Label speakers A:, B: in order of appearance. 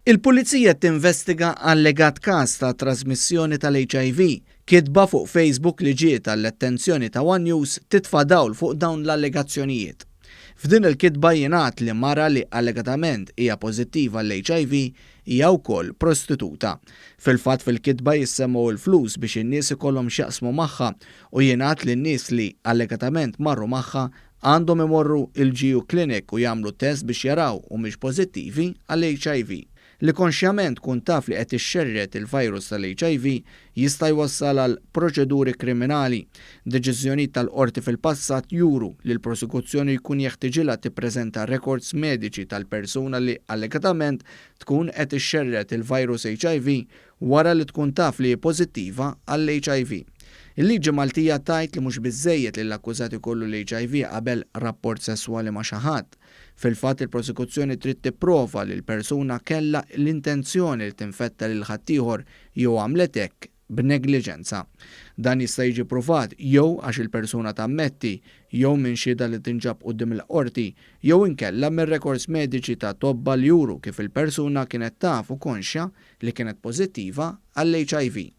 A: Il-Pulizija tinvestiga allegat każ ta' trasmissjoni tal-HIV. Kitba fuq Facebook li ġiet għall-attenzjoni ta' One News titfa' dawl fuq dawn l-allegazzjonijiet. F'din il-kitba jingħad li mara li allegatament hija pożittiva għall-HIV hija wkoll prostituta. Fil-fatt fil-kitba jissemmew il-flus biex in-nies ikollhom x'jaqsmu magħha u jingħad li n-nies li allegatament marru magħha għandhom imorru il-GU Clinic u jagħmlu test biex jaraw humiex pożittivi għall-HIV. Li konxjament tkun taf li qed ixxerred il-virus tal-HIV jista' jwassal għal proċeduri kriminali. Deċiżjonijiet tal-qorti fil-passat juru li l-prosekuzzjoni jkun jeħtiġilha tippreżenta records mediċi tal-persuna li allegatament tkun qed ixxerred il-virus HIV wara li tkun taf li pożittiva għall-HIV. Il-liġi Maltija tgħid li mhux biżejjed li l-akkużat ikollu l-HIV qabel rapport sesswali ma' xi ħadd. Fil-fatt il-prosekuzzjoni trid tipprova li l-persuna kellha l-intenzjoni li tinfetta lil ħaddieħor jew għamlet hekk b'negliġenza. Dan jista' jiġi pruvat jew għax il-persuna tammetti, jew minn xhieda li tinġab quddiem il-qorti, jew inkella minn records mediċi ta' tobba li juru kif il-persuna kienet taf u konxja li kienet pożittiva għall-HIV.